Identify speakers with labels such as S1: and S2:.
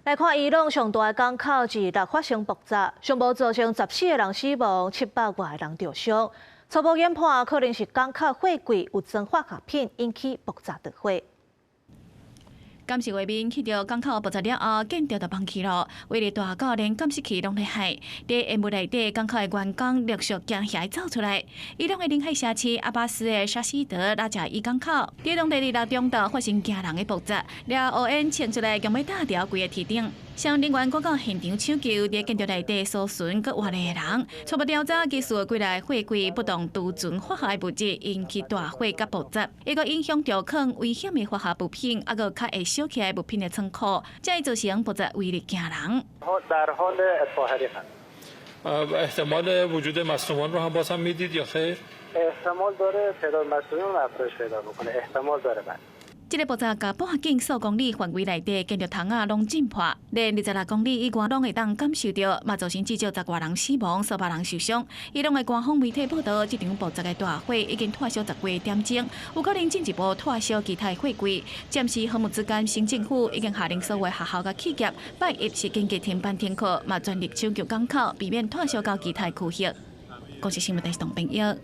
S1: 來看伊朗上大的港口二六發生爆炸，上無造成14個人死亡，700外人著傷。初步研判可能是港口貨櫃有裝化學品引起爆炸著火。
S2: 監視畫面看著港口爆炸了後，建築就崩去囉，威力大到連監視器攏咧害。佇煙霧內底，港口的員工陸續驚嚇走出來。伊朗的臨海城市阿巴斯的沙西德拉賈伊港口，佇當地二六中晝發生驚人的爆炸，了烏煙衝出來，強欲罩著規个天頂。消防人員趕到現場搶救，佇建築內底搜尋閣活的人。初步調查，疑似幾台貨櫃不當貯存化學物質，引起大火佮爆炸，抑閣影響著囥危險的化學物品，抑閣較會燒起來物品的倉庫，才會造成爆炸威力驚人。
S3: در حال اطفاء حریق
S4: احتمال وجود مصدومان رو هم باز هم میدید یا خیر؟
S3: احتمال داره تعداد مصدومین افزایش پیدا بکنه، احتمال داره، بله.
S2: 這个爆炸共半徑數公里範圍內底建築窗仔攏震破，連26公里以外攏會當感受著，嘛造成至少10外人死亡，數百人受傷。伊朗的官方媒體報導，這場爆炸的大火已經燃燒10幾點鐘，有可能進一步燃燒其他貨櫃。暫時荷姆茲干省政府已經下令所有學校佮企業，拜一是緊急停班停課，嘛全力搶救港口，避免燃燒到其他區域。公視新聞電視董編譯。